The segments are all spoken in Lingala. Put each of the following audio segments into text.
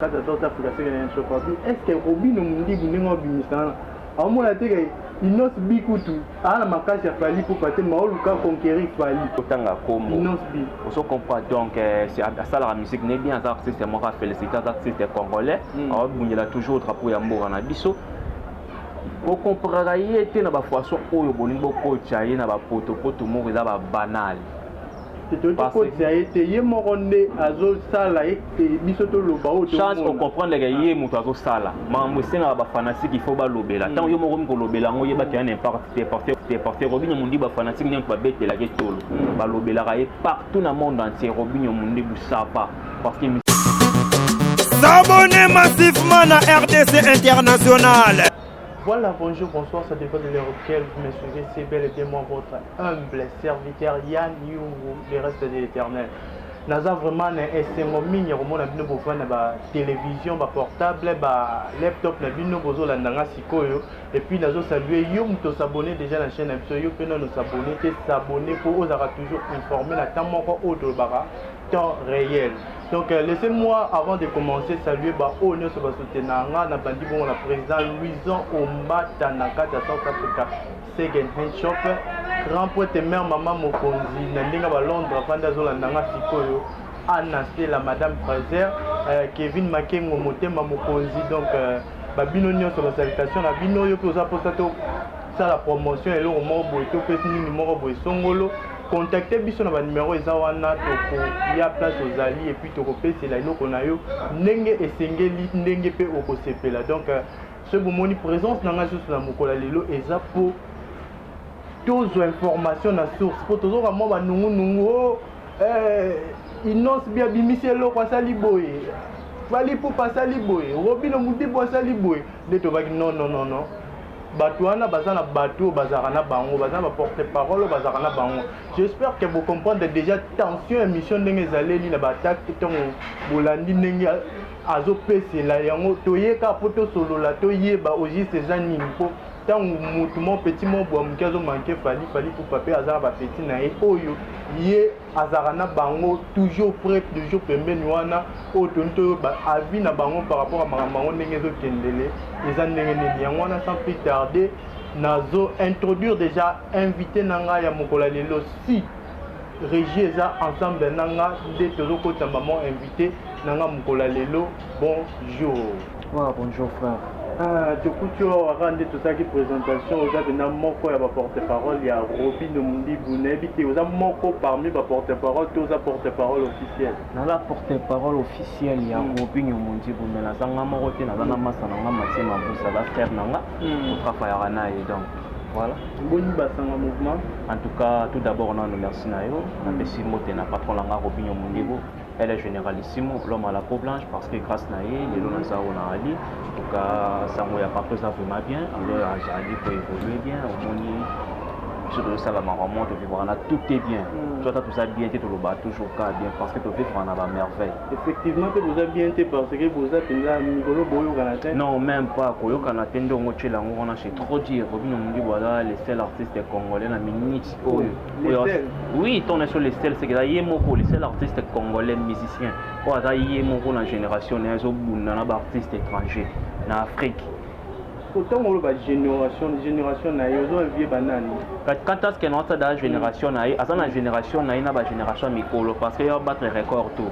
Kati ya South Africa seke na Ensopabi. Est ce que Robino Mundibu ndenge obimisa wana aomona te ke Innoss'B kutu aa na makasi ya Fally Ipupa te, mais aoluka conquérir Fally? Otanga kombo. Innoss'B. Ozo comprendre? Donc asalaka musique ne bien, aza artiste moko afélicité, aza artiste congolais, aobundela toujours drapeau ya mboka na biso. Okompraka ye te na bafaçon oyo bolingi bokotya ye na bapotopoto moko eza babanal. Toyei tokotisa ye te, ye moko nde azosala ete biso toloba oyo. Chance ocomprendre ke ye moto azosala makambo esengaka bafanatike, il faut balobela. Ntango yo moko omi kolobela yango, oyebaki ya na impact te, parce que Robinho Mundibu, bafanatike nde moto babetelaka etolo, balobelaka ye partout na monde entier. Robinho Mundibu, ça va, parce que S'abonner massivement na RDC International. Voilà, bonjour, bonsoir, ça dépend de l'heure auquel vous me suivez. C'est bel et bien moi, votre humble serviteur Yann Yungu, le reste de l'Éternel. Naza vraiment na esengo mingi ya komona bino bovanda ba télévision, ba portable, ba laptop na bino, bozolanda nga sikoyo. Et puis nazosalue yo moto osabonné déjà na chaîne na biso, yo mpe nano osabonné te, s'abonné mpo ozalaka toujours informé na temps moko oyo tolobaka temps réel. Donc laissez-moi avant de commencer saluer ba oyo nyonso basoutenaka nga. Na bandi bongo na président Louison Ombata na kati ya South Africa, second hand shop, grand prêtre, mère mama mokonzi na ndenge ba Londres afandi azolanda nga sikoyo, Anna Stella, madame Fraser, Kevin Makengo, motema mokonzi. Donc babino nyonso, basalutation na bino. Yo mpe oza mposa tosala promotion eloko moko boye to mpe nini moko boye songolo, contacte biso na banimero eza wana, tokoya place ozali et puis tokopesela eloko na yo ndenge esengeli, ndenge mpe okosepela. Donc soki bomoni présence na ngai susu na mokolo ya lelo, eza mpo tozwa information na source, mpo tozoka mwa banungunungu o Innoss'B abimisi eloko, asali boye, Fally Ipupa asali boye, Robino Mudibu asali boye. Nde tobaki non, non, non, non, bato wana baza na bato oyo bazalaka na bango, baza na baporte parole oyo bazalaka na bango. J'espère que bocomprendre déjà tension émission ndenge ezaleli na baattaque. Ntango bolandi ndenge azopesela yango, toyeka mpo tosolola, toyeba au juste eza nini, mpo ntango motu mo petit mo bwa moke azomanke Fally, Fally Ipupa mpe aza na bapeti na ye oyo ye azalaka na bango toujours prêt, toujours pembeni wana, oyo toni toyeba avis na bango par rapport à makambo yango ndenge ezokendele, eza ndenge nini. Yango wana, sans plus tarder, nazo introduire déjà invité na ngai ya mokolo ya lelo. Si régie eza ensemble na nga nde tozokotisa mama invité na nga mokolo ya lelo. Bonjour. Ouais, bonjour frère. Ah, tokuti oyo kaka nde tosalaki présentation. Oza mpena moko ya baporte parole ya Robino Mundibu. Nayebi te, oza moko parmi baporte parole to oza porte parole officiel? Naza porte parole officiel ya Robinho Mundibu, mais naza nga moko te, naza na masa na nga Matie Mabusa, aza frère na nga, totravaillaka na ye. Donc voilà. Boni basanga mouvement? En tout cas, tout d'abord nano merci na yo. Napesi mbote na patron na nga Robinho Mundibu, elle est généralissimo, l'homme à la peau blanche, parce que grâce na ye lelo naza oyo na ali. En tout cas, sango ya patron eza vraiment bien, alors azali koévolue bien. Omoni biso tozosala makambo, tovivaka na tout est bien. So ata toza bien te, tolobaka toujours ka bien, parce que tovivaka na bamerveille. Effectivement mpe boza bien te, parce que boza mpenza mikolo boyokana te. Non, même pas koyokana te. Ndongo otyela yango wana, c'est trop dire. Robinho Mundibu aza le seul artiste congolais na minute oyo. Le seul? Oui, ton so le seul, c'est que eza ye moko le seul artiste congolais musicien oyo aza ye moko na génération na ye azobunda na baartiste étranger na Afrique. Ntango oloba génération na ye, ozoenvie banani? Quand est-ce que naosa da génération na ye, aza na génération na ye na bagénération ya mikolo, parce que yo battre record tout,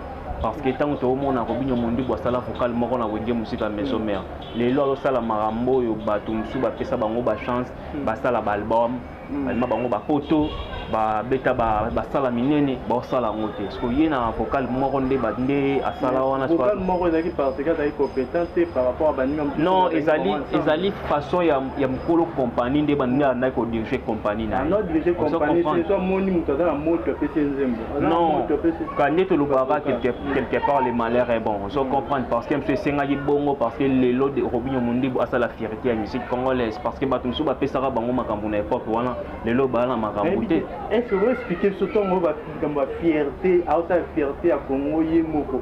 parce que ntango toomona Robinho Mundibu asala vocal moko na Wenge Musica Maison Mère, lelo azosala makambo oyo bato mosusu bapesa bango bachance, basala baalbum, balima bango bapoto, babeta, basala minene, baosala yango te. Parce que ye na vocal moko nde nde asala wana. Vocal moko ezalaki parce que azalaki compétent te par rapport à baninga mosusu? Non, bazalaki ezali bango ensemble. Ezali façon ya mokolo compagnie nde nde andaki kodirige compagnie na ye. Ano dirige Ozo compagnie comprendre? Te, so amoni moto aza na moto, apesi ye nzembo, aza na Non, moto, apesi ka nde tolobaka Vocal. quelque part le malheur est bon, ozo comprendre? Parce que mosu esengaki bongo, parce que lelo Robinho Mundibu asala fierté ya musique congolaise, parce que bato mosusu bapesaka bango makambo na époque wana, lelo baa na makambo Nayebi te. te, est ce que oexplike biso ntongo oyo likambo ya fierté, aosala fierté ya Congo ye moko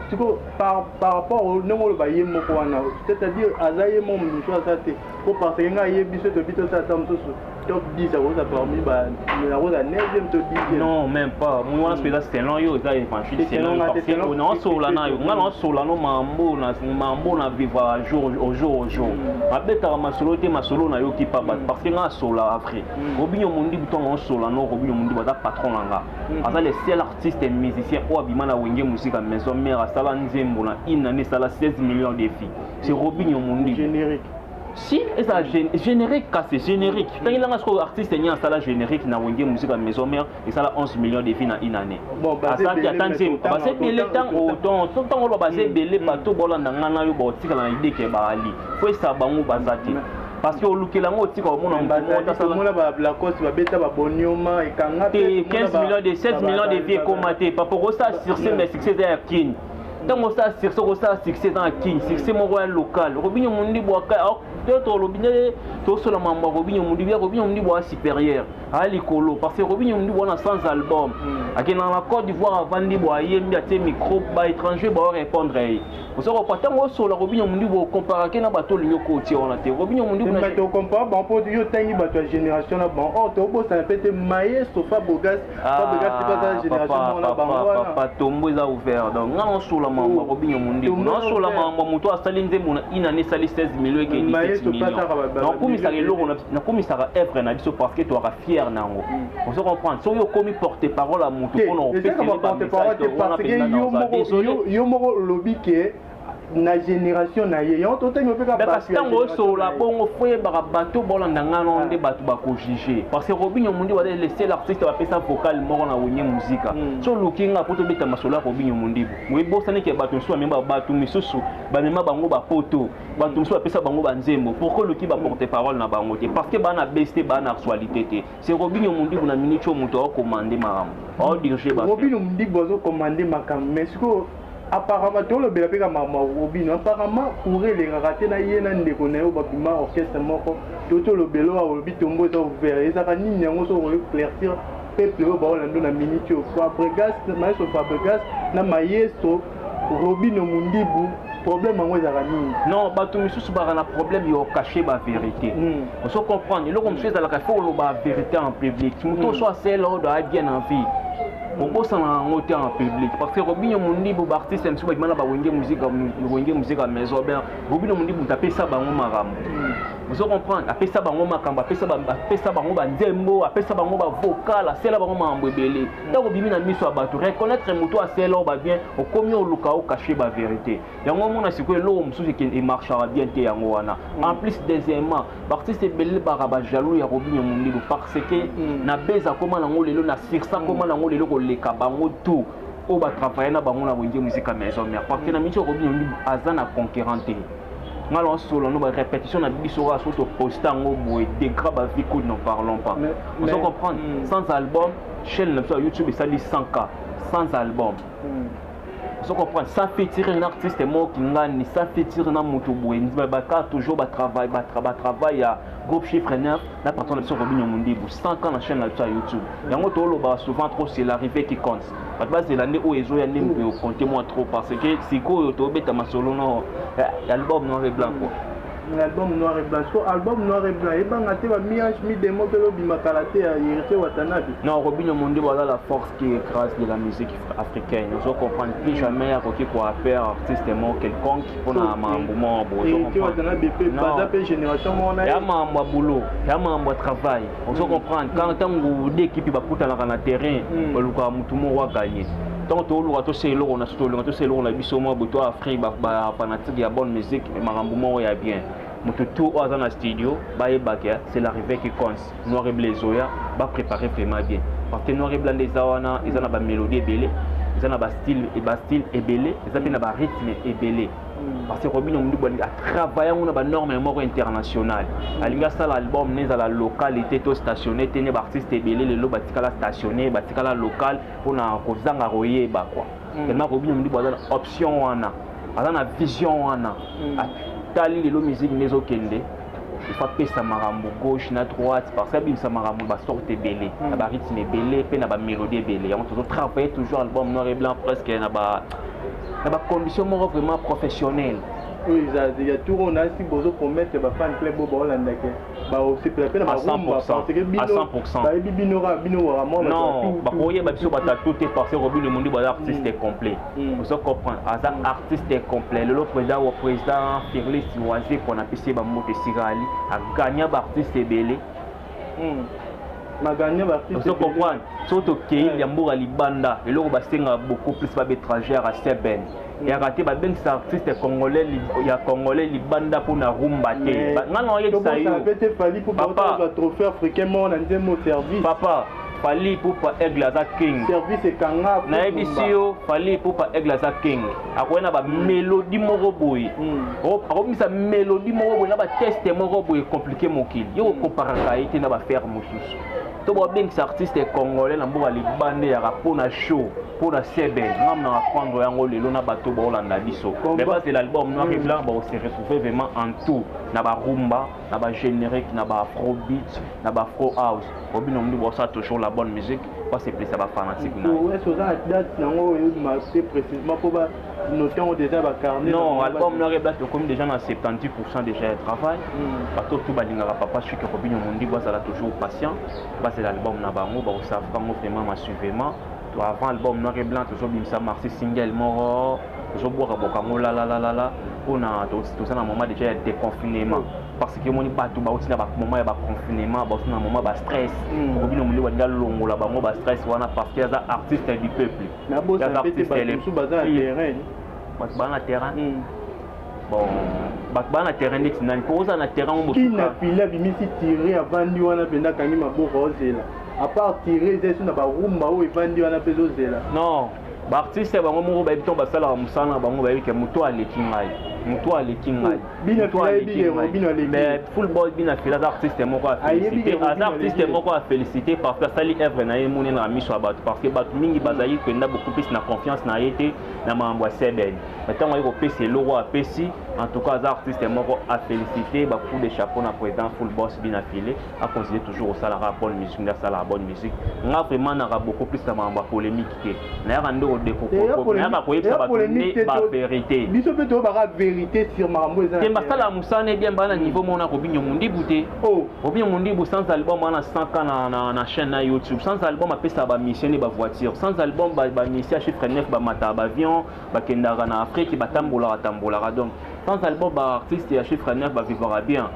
siko par rapport ndenge oloba ye moko wana, c'est-à-dire aza ye moko, mosusu aza te? Po parce que ngai ayebi biso tobi tosala ta mosusu. Top 10, akoza parmi akoza 9e to 10e. Non, même pas. Moi wana soki eza selon yo, eza évangile selon yo, parce que naosola na yo, nga naosola no mambo na mambo na vivre jour au jour au jour. Abetaka masolo te, masolo nayoki pa bato, parce que nga asola vrai. Robinio Mundibu, ntongo osola no Robinio Mundibu aza patron na nga, aza le seul artiste et musicien oyo abima na Wenge Musica Maison Mère, asala nzembo na une année esala 16 millions de vues. C'est Robinio Mundibu. Générique. Si ezala générique, kasi générique ntangelanga sikoyo, artiste nini asala générique na Wenge Musica Maison Mère esala 11 millions de vues na une année? Asaki ata nzembo, baza ebele. Ntango ntango oloba baza ebele, bato bolanda nga na yo baotikala na idée ke baali fo esala bango baza te, parce que olukela yango otika omona. Moto Lacoste babeta babonioma ekanga. Te, 15 millions de 16 millions de vues ekoma te, papa. Okosala succès, mais succès eza ya Kini. Ntango osala succès, okosala succès eza na Kini, succès moko ya local. Robinio Mundibu, te tolobi nde tosola mambo ya Robinio Mundibu. Ya Robinio Mundibu aza supérieur, aya likolo, parce que Robinio Mundibu wana sans album akendaka na Côte d'Ivoire, avandi bo, ayembi, atie micro, baétranger baorépondre ye. Osoko ntango osola Robinio Mundibu, okomparake na bato olingi okotia wana te. Robinio Mundibu Bato okompare bango, mpo yo otangi bato ya génération na bango. Or tobosana mpe te maestro Fabregas. Fabregas mpe aza génération moko na bango wana. Papa, tombo eza ouvert. Donc nga naosola mambo ya Robinio Mundibu, naosola mambo moto asali nzembo na une année esali 16 millions, eke 17 millions. Nakomisaka eloko, nakomisaka œuvre na biso, parce que toaka fier na yango. Ozo comprendre? Soki okomi porte parole ya motu mpona opesa, yo moko olobi ke na génération na ye, yango totangi mpe. Kasi ntango osola bongo, fo yebaka bato bolanda nga no nde bato bakojuge, parce que Robinio Mundibu aza le seul artiste bapesa vocal moko na Wenge Musica. So oluki nga po tobeta masolo ya Robinio Mundibu, oyebosani ke bato mosusu bamema, bato misusu bamema bango bapoto, bato mosusu bapesa bango banzembo. Pourquoi oluki baporte parole na bango te? Parce que baa na base te, baa na actualité te. C'est Robinio Mundibu na minute oyo moto aokomande makambo, aodirige. Robinio Mundibu azokomande makambo, mais sikoyo apparemment tolobela mpe ka makambo ya Robino. Apparemment courant elekaka te na ye na ndeko na ye oyo babima orchestre moko. To tolobela oyo olobi tombo eza ouvert, ezalaka nini yango? So okoéclaircir peuple oyo baolanda na minute oyo, Fabregas, maestro Fabregas na maestro Robino Mundibu, problème yango ezalaka nini? Non, bato misusu baka na problème ya ocacher bavérité. Ozo comprendre? Eloko mosusu ezalaka, faut oloba vérité en public. Moto oso asala oyo aya bien en vie, obosana yango te en public, parce que Robinio Mundibu, baartiste mosusu babima na bawenge Musica, Wenge Musica Maison Mère, Robinio Mundibu moto apesa bango makambo. Ozo comprendre? Apesa bango makambo, apesa bango banzembo, apesa bango bavocal, asala bango makambo ebele. Ntango obimi na miso ya bato, reconnaître moto asala oyo babien, okomi oluka ocacher bavérité. Yango omona sikoyo eloko mosusu emarchaka bien te, yango wana. En plus, deuxièmement, baartiste ebele baka bajaloux ya Robinio Mundibu, parce que na base akóma nango lelo, na sursa akóma nango lelo, koleka bango tout oyo batravaille na bango na Wenge Musica Maison Mère, parce que na miniti oyo Robinio Mundibu aza na concurrent te. Nga na osolo no barépétition na biso kaka so toposte yango boye, degra bavues kutu, n'en parlons pas. Ozo comprendre? Sans album, chaîne na biso ya YouTube esali 100K sans album. Ozo comprendre? Sans featuring na artiste moko kingani, sans featuring na moto boye, baka toujours batravail, batravail ya groupe Chiffre 9 na patron na biso Robinio Mundibu, 100K na chaîne na biso ya YouTube. Yango tolobaka souvent trop, c'est l'arrivée qui compte. Bato bazela nde oyo ezoya nde moto ecompte moi trop, parce que sikoyo tobeta masolo no album noir et blanc quoi. Album noir et blanc, so album noir et blanc ebanga te, bami-ange mi-démon mpe lobima kala te ya Héritier Watanabe. Non, Robinio Mundibu aza la force qui écrase de la musique africaine. Ozo comprendre? Plus jamais akoki koappeler artiste moko quelconque mpona makambo moko boye. Héritier Watanabe mpe baza mpe génération moko na. Ya makambo ya boulot, ya makambo ya travail. Ozo comprendre? Quand ntango de équipe bakutanaka na terrain, balukaka motu moko aganye. Ntango toluka tosala eloko na so, tolinga tosala eloko na biso moko boye to Afrique, bafanatique ya bonne musique, makambo moko ya bien. Moto tout oyo aza na studio bayebaka, c'est l'arrivée qui compte. Noir et blanc ezoya, bapréparer vraiment bien, parce que noir et blanc nde eza wana, eza na bamélodie ebele, eza na bastyle, bastyle ebele, eza mpe na barythme ebele, parce que Robinio Mundibu atravaille yango na banorme moko internationale. Alingi asala album ne ezala local te, to stationné te. Ne baartiste ebele lelo batikala stationné, batikala local mpona kozanga koyeba quoi. Tellement Robinio Mundibu aza na option wana, aza na vision wana, atali lelo musique nde ezokende, il faut apesa makambo gauche na droite, parce que abimisa makambo basorte ebele, na barythme ebele mpe na bamélodie ebele. Yango tozotravaille toujours album noir et blanc presque na ba na bacondition moko vraiment professionnelle. Oyo eza ya tour oyo nasi bozo promettre ba fan club oyo baolanda ke baosepela mpe na barumba, parce que bino bayebi bino kaka bino waka mwa. Non, bakoyeba biso bato ya tout te, parce que Robinio Mundibu aza artiste complet. Ozo comprendre, aza artiste complet. Lelo président wa président Firlis Wazekwa, napesi ye bambote esika ali, agagna baartiste ebele. Magagna baartiste. Ozo comprendre, soki tokei ya mboka libanda, eloko basengaka beaucoup plus, baétrangère ya seben yaka te, babengisa artiste congolais ya congolais libanda mpona rumba te. Nga na oyebisa yo. Pe Fally mpo Papa. Trophée africain moko na nzembo Service. Papa, Fally Ipupa Aigle aza king. Service ekanga. Nayebisi yo, Fally Ipupa Aigle aza king. Akoya na bamélodie moko boye, akobimisa mélodie moko boye na batexte moko boye compliqué. Mokili yo kokomparaka ye te na baaffaire mosusu. To babengisa artiste congolais na mboka libanda eyaka mpona show, mpona seben. Ngam na apprendre yango lelo na bato baolanda biso, mais bazela album Noir et Blanc, bakose retrouver vraiment en tout, na barumba, na bagénérique, na baafrobeat, na baafro house. Robinio Mundibu basala toujours la bonne musique, basepelisa bafanatique na ye. Est oza na date nango oyebima te précisément mpo banote yango déjà bacarnet? Non, album Noir et Blanc, tokomi déjà na 70% déjà ya travail. Bato tu balingaka papa Chike Robinio Mundibu bazala toujours patient, bazela album na bango, bakosavre yango vraiment massivement. To avant album Noir et Blanc, tozobimisa maxi single moko, tozobwaka boka yango lalalalala mpona toza na moment déjà ya déconfinement, parce que omoni bato bauti na bamoment ya baconfinement, bauti na moment bastress. Robinio Mundibu balingi alongola bango bastress wana, parce que aza artiste du peuple. Nabosa mpe te, bato mosusu baza na terrain. Bato baa na terrain. Bon, bato baa na terrain neti nani? Po ozala na terrain? Kina fili abimisi tire, avandi wana mpenza, akangi maboko, ozela. À part tire, eza esu na barumba oyo evandi wana mpe ezozela. Non, baartiste bango moko bayebi ntango basalaka mosala na bango, bayebi ke moto aleki ngai, moto aleki ngai. Mais full boy bina fila aza artiste moko afélicité, aza artiste moko afélicité, parce que asali œuvre na ye moni na miso ya bato, parce que bato mingi bazali kenda beaucoup plus na confiance na ye te na makambo ya sebene. Ntango aye kopesa eloko apesi, en tout cas aza artiste moko afélicité. Bacoup de chapeau na président full boss bina file, aconsidère toujours osalaka bonne musique nde asalaka bonne musique. Nga vraiment naka beaucoup plus na makambo ya polémique te, nayaka nde nayaka koyebisa bato nde bavérité. Biso mpe toyobaka vérité sur makambo eza. Te, basalaka mosala ne bien, baa na niveau moko na Robinio Mundibu te. Robinio Mundibu sans album wana 100 k na chaîne na YouTube. Sans album apesaka bamission ne bavoiture, sans album bamission ya chiffre 9, bamataka baavion, bakendaka na Afrique, batambolaka tambolaka. Donc sans album, baartiste ya chiffre 9 bavivaka bien,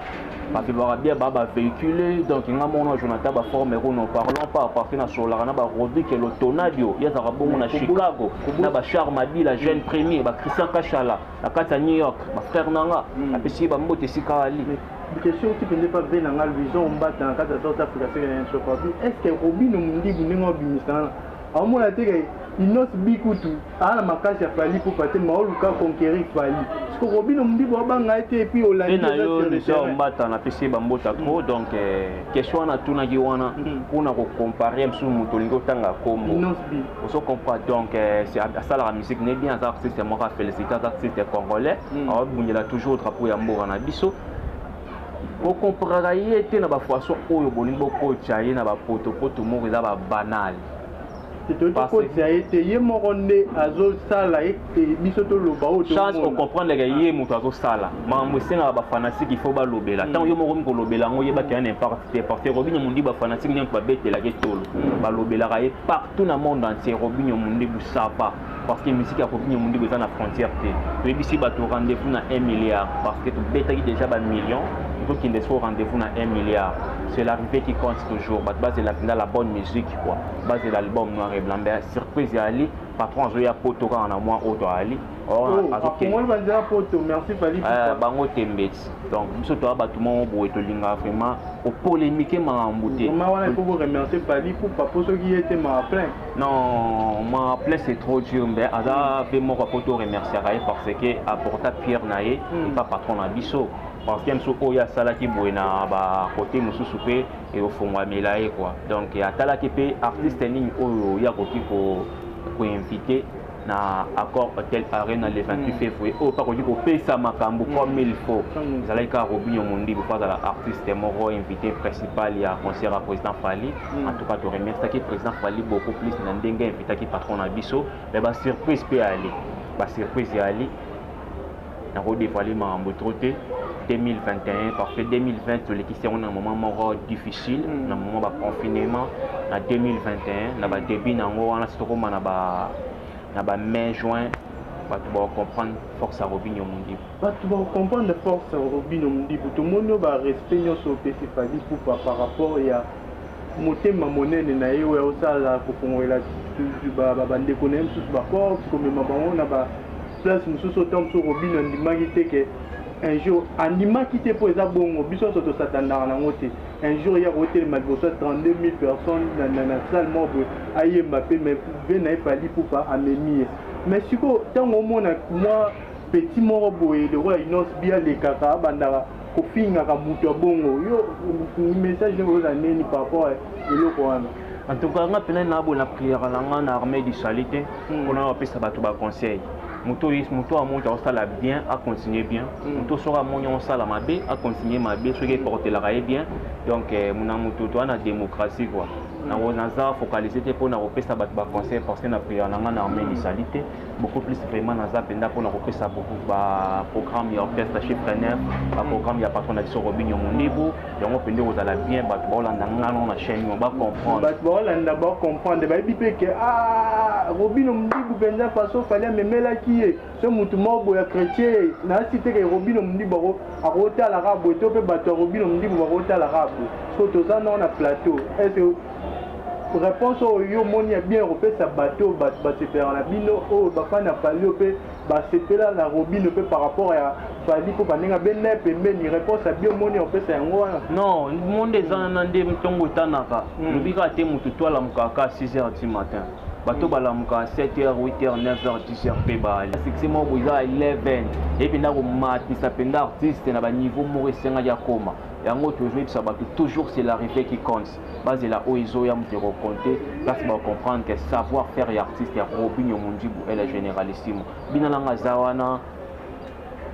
bavivaka bien, baa bavéhicule. Donc nga mona Jonathan baforme ro, n'en parlons pas, parce que nasololaka na barodrigue Lotonadio, ye azalaka bongo na Chicago, na bachar Mabila, jeune premier, bachristien Kachala na kati ya New York, bafrère na nga, apesi ye bambote esika ali. Question ti mpenza epa ve na nga Luison Ombata na kati ya South Africa, seke na Nsopabi: est ce que Robinio Mundibu, ndenge obimisa wana, aomona te ke Innoss'B kutu aa na makasi ya Fally Ipupa te, ma oluka conquérir Fally? Parce que Robinio Mundibu abanga ye te, et puis olandi. Na yo Luison Ombata, napesi ye bambota trop. Donc question wana atunaki wana mpona kocompare mosusu moto olingi otanga kombo, ozo comprendre. Donc asalaka musique ne bien, aza artiste moko afélicité, aza artiste congolais, aobundela toujours drapeau ya mboka na biso. Okomparaka ye te na bafaçon oyo bolingi bokotya ye na bapotopoto moko eza babanal. Tokotisa ye te, ye moko nde azosala ete biso toloba oyo. Chance ocomprendre ke ye moto azosala makambo esengaka bafanatike, il faut balobela. Ntango yo moko omi kolobela yango, oyebaki ya n'importe te, parce que Robinio Mundibu, bafanatike nyonso babetelaka etolo, balobelaka ye partout na monde entier. Robinio Mundibu, ça va, parce que musique ya Robinio Mundibu eza na frontière te. Toyebisi bato rendez-vous na 1 milliard, parce que tobetaki déjà bamillion, tokende so rendez-vous na 1 milliard. C'est l'arrivée qui compte toujours. Bato bazela mpenza la bonne musique quoi, bazela album Noir et Blanc. Mais surprise ya ali, patron azoya poto kaka na mwa oyo toali. Afongoli banzela poto, merci Fally. Bango tembeti. Donc biso toya bato moko boye, tolingaka vraiment opolémique makambo te. Vraiment wana il faut remercier Fally Ipupa, po soki ye te, maa plein. Non, ma plein, c'est trop dur, mais aza mpe moko apo to remerciaka ye, parce que apporta pierre na ye epa patron na biso, parce que mosusu oyo asalaki boye na bakote mosusu mpe ekofungwamela ye quoi. Donc atalaki mpe artiste nini oyo ye akoki koinvite na Accor Hotel Arena le 28 février, oyo mpe akoki kopesa makambo comme il faut. Ezalaki kaka Robinio Mundibu, mpo azala artiste moko invité principal ya concert ya président Fally. En tout cas toremerciaki président Fally beaucoup plus na ndenge invitaki patron na biso. Mais basurprise mpe ali, basurprise ya ali. Nakodévoiler makambo trop te 2021, parce que 2020 tolekisi yango na moment moko difficile, na moment baconfinement. Na 2021, na badébut nango wana, si tokóma na ba mai, juin, bato bakocomprendre force ya Robinio Mundibu. Bato bakocomprendre force ya Robinio Mundibu. Tomoni oyo barespect nyonso opesi Fally Ipupa par rapport ya motema monene na ye oyo aosala, kofongolela bandeko na ye mosusu baporte, komema bango na baplace mosusu. Ota mosusu Robinio andimaki te ke un jour, andimaki te mpo eza bongo, biso nyonso tosatandaka nango te, un jour ya kotelema liboso ya 32 000 personnes na salle moko boye, ayemba mpe. Mais ve na ye Fally Ipupa amemi ye. Mais sikoyo, ntango omona mwa petit moko boye lokola Innoss'B alekaka, abandaka kofingaka moto ya bongo, yo message ndenge ozala nini par rapport ya eloko wana? En tout cas, nga mpena na boye na prière na nga na Armée du Salut te mpona bapesa bato baconseil. Moto oyo, moto amoni akosala bien, acontinue bien. Moto soki amoni osala mabe, acontinue mabe soki eportelaka ye bien. Donc na moto toza na démocratie quoi. Naza focalisé te mpona kopesa bato baconseil, parce que na prière na nga na Armée du Salut te. Beaucoup plus vraiment naza mpenza mpona kopesa beaucoup baprogramme ya orchestre Chiffre 9, baprogramme ya patron na biso Robinio Mundibu. Yango mpenza kozala bien, bato baolanda ngano na chaîne oyo bacomprendre. Bato baolanda bacomprendre, bayebi mpe ke ah, Robinio Mundibu mpenza, façon Fally amemelaki ye so motu moko boye ya chrétien, nasi te ke Robinio Mundibu akotalaka boye to mpe bato ya Robinio Mundibu bakotalaka boye. So toza nao na plateau, est ce réponse oyo yo omoni ya bien kopesa bato, bato basepelaka na bino, oyo bafani ya Fally, oyo mpe basepela na Robinio mpe par rapport ya Fally, mpo bandenge abenda pembeni, réponse ya bien omoni ya kopesa yango wana? Non, monde eza wana nde ntongo etanaka. Lobi kaka te motu to alamukaka 6 heures du matin. Bato balamukaka 7 heures, 8 heures, 9 heures, 10 heures mpe baali. Succès moko boye eza 11 eyi mpenza komatisa mpenza artiste na baniveau moko esengaki akóma yango. Tozoyebisa bato toujours, c'est l'arrivée qui compte. Bazela oyo ezoya, moto ekocompter place, bacomprendre que savoir faire ya artiste ya Robinio Mundibu ele généralissimo. Bina nanga aza wana,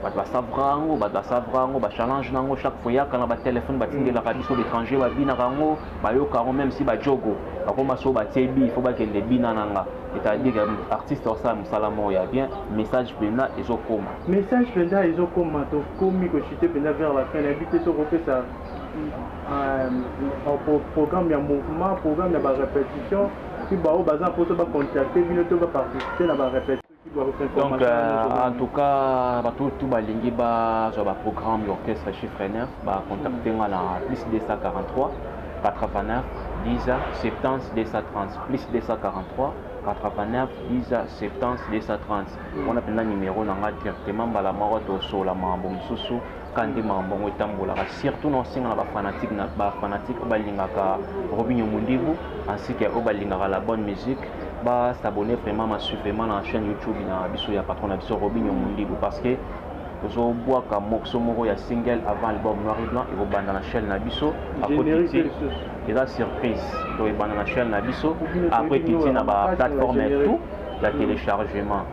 bato basavra yango, bato basavra yango, bachallenge nango chaque fois yaka na batelefone, batindelaka biso l'étranger, babinaka yango, bayoka yango, même si bajogo bakoma so batie bi, il faut bakende bina nanga. C'est-à-dire que artiste osala mosala moko ya bien, message mpenza ezokoma. Message mpenza ezokoma. Tokomi kochuter mpenza vers la fin. Nayebi te soki opesa programme ya mouvement, programme ya barépétition, si bao baza mposo bacontacte bino to baparticipe na barépétition. Donc en tout cas, bato tu balingi bazwa baprogramme ya orchestre Chiffre 9, bacontacte nga na plus 243 89 10 70 230, plus 243 89 10 70 230. Wana mpenza numéro na nga directement. Mbala moko tosola makambo mosusu ka nde makambo yango etambolaka. Surtout na osenga na bafanatique, na bafanatique oyo balingaka Robinio Mundibu ainsi que oyo balingaka la bonne musique, bas'abonner vraiment massivement na chaîne YouTube na biso ya patron na biso Robinio Mundibu, parce que tozobwaka morceau moko ya single avant album Noir et Blanc ekobanda na chaîne na biso. Eza surprise. To ebanda na chaîne na biso, après titi na baplateforme tout ya téléchargement.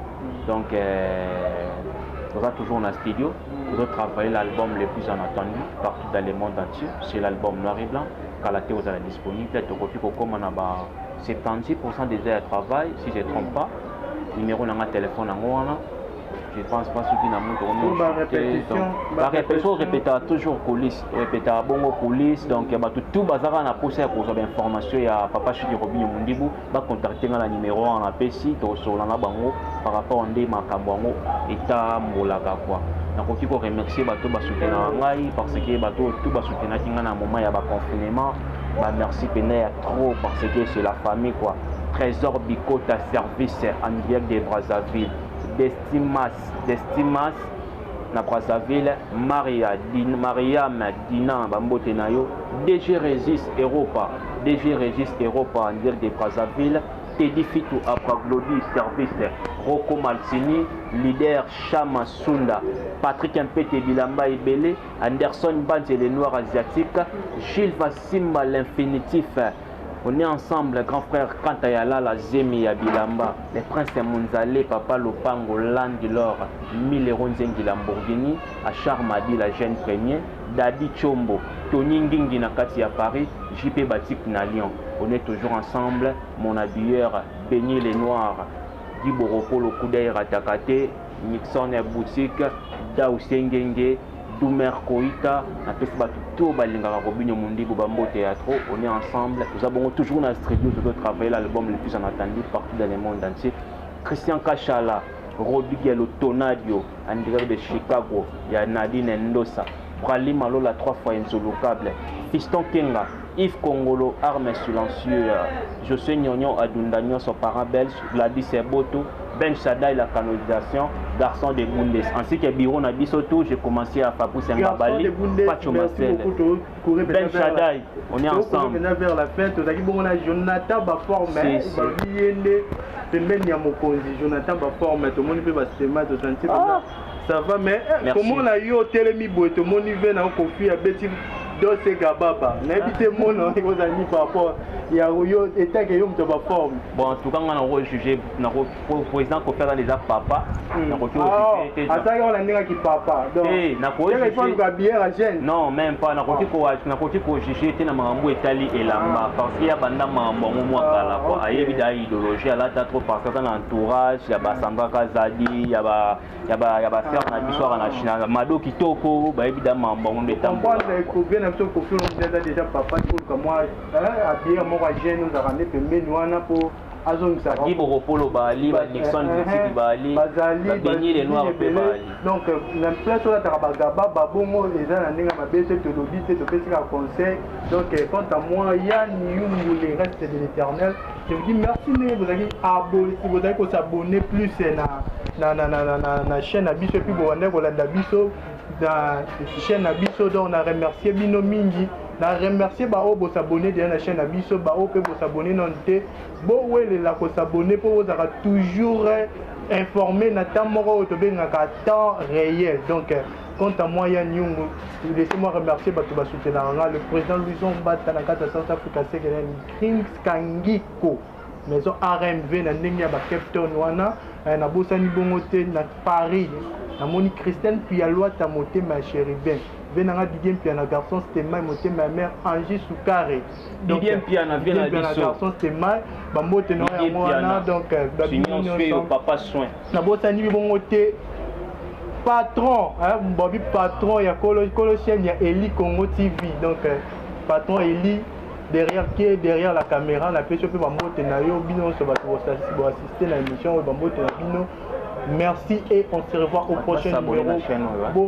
Donc toza toujours na studio, tozotravailler l'album le plus en attendu partout dans le monde entier, c'est l'album Noir et Blanc. Kala te ozala disponible. Tokoki kokóma na ba 70 % déjà ya travail, si je trompe pas. Numéro nanga téléphone yango wana. Je pense pas soki na moto. Barépétition, orépétaka toujours coulisse, orépétaka bongo coulisse. Donc bato tout bazaka na posa ya kozwa bainformation ya papa Chiki Robinio Mundibu, bacontacte nga na numéro wana napesi, tokosola na bango par rapport nde makambo yango etambolaka quoi. Nakoki koremercier bato basoutenaka ngai, parce que bato tout basoutenaki ngai na moment ya baconfinement, bamerci mpenza ya trop, parce que c'est la famille quoi. Trésor Bikota Service en direct de Brazzaville, Destimas, Destimas na Brazzaville, Maria Din, Mariam Dina, bambote na yo. DG Régis Europa, DG Régis Europa en direct de Brazzaville, Teddy Fitou Apraglodi Service, Rocco Maltini, leader Chama Sunda, Patrick Mpete Bilamba Ebele, Anderson Banze le Noir Asiatique, Gilles Vassimba l'infinitif. On est ensemble, grand frère Kantayala, la Zemi ya Bilamba, le prince Munzale, papa Lopango, Landilor, 1000 euros Nzengi Lamborghini, Achar Madi, la jeune premier, Dadi Chombo, Tony Ngingi na kati ya Paris, JP Batik na Lyon. On est toujours ensemble, mon habilleur, Béni les Noirs, Guy Boropolo, Koudaï Ratakate, Nixon Boutique, Dau Sengenge, Doumer Koita, napesi bato to balingaka Robinho Mundibu bambote ya trop. On est ensemble, toza bongo toujours na studio, tozo travailler l'album le plus en attendu partout dans le monde entier. Christian Kachala, Rodriguez Tonadio, en direct de Chicago, ya Nadine Ndosa, Brali Malola, trois fois insolocable, Fiston Kenga, Yves Kongolo, arme silencieux, José Nyonyo Adunda nyonso, parent belge, Gladys Eboto, Ben Shaddai, la canalisation, garçon de Bundes, ainsi que bureau na biso tout. J'ai commencé à Fabrice Ngabali, Pacho Marcel, Ben Shaddai, on est ensemble. Vers la fin, tozalaki bongo na Jonathan Baforme. Si, si. Babi ye nde pembeni ya mokonzi Jonathan Baforme. Tomoni mpe basema, tosanti Ah. ça va, mais eh, Merci. komona yo otelemi boye, tomoni ve na yo Kofi abeti Dose Gababa, nayebi te mona ekozala nini par rapport ya yo etake yo moto ya baforme. Bon, en tout cas, nga nako juger nako président Kofi aza déjà papa, nakoki Ah, kojuger te. Azalaki wana ndenge aki papa, donc Eh, nakoki yaka ifo aluka bière ya jeune. Non, même pas. Nakoki kojuger te na makambo etali elamba, parce que ya banda makambo yango mwa kala quoi. Ayebi da idéologie, alata trop parce que aza na entourage ya basandra Kazadi, ya basœur na biso aka na Chine, Mado Kitoko, bayebi da makambo yango nde etambola. Comprendre Kofi na biso, Kofi Olomide aza déjà papa, oluka mwa abiere moko ya jeune ozalaka nde pembeni wana mpo azongisaka. Guy Bokopolo baali, ba Nixon Bisiki baali, bazali. Babeni le Noir mpe baali. Donc na place oyo ataka bagaba babongo eza na ndenge ya mabe te, tolobi te, topesi kaka conseil. Donc quant à moi, Yann Yungu, le reste de l'Éternel, je vous dis merci ndenge bozalaki bozalaki kos'abonner plus na chaîne na biso, et puis bobandaki kolanda biso na chaîne na biso. Donc na remercier bino mingi, na remercier baoyo bos'abonner déjà na chaîne na biso, baoyo mpe bos'abonner nano te, bowelela kos'abonner mpo bozalaka toujours informé na temps moko oyo tobengaka temps réel. Donc quant à moi, Yann Yungu, laissez-moi remercier bato basoutenaka nga, le président Louison Mbata na kati ya South Africa, Sekelani Krings Kangiko, maison RMV na ndenge ya baCape Town wana. Nabosani bongo te na Paris, namoni Christine Pialwata, motema ya Chérubin, ve nanga Didier Mpiana, garçon Stemai, motema ya mare Angie Sukare. Didier Mpiana, vie na biso. Garçon Stemai, bambote na yango wana. Donc babino nyonso, papa soin. Nabosani bongo te patron Bobi, patron ya kolo kolo chaîne ya Eli Congo TV. Donc patron Eli derrière, qui est derrière la caméra, napesi yo mpe bambote na yo. Bino nyonso bato boassiste na émission oyo, bambote na bino. Merci et on se revoit au prochain numéro.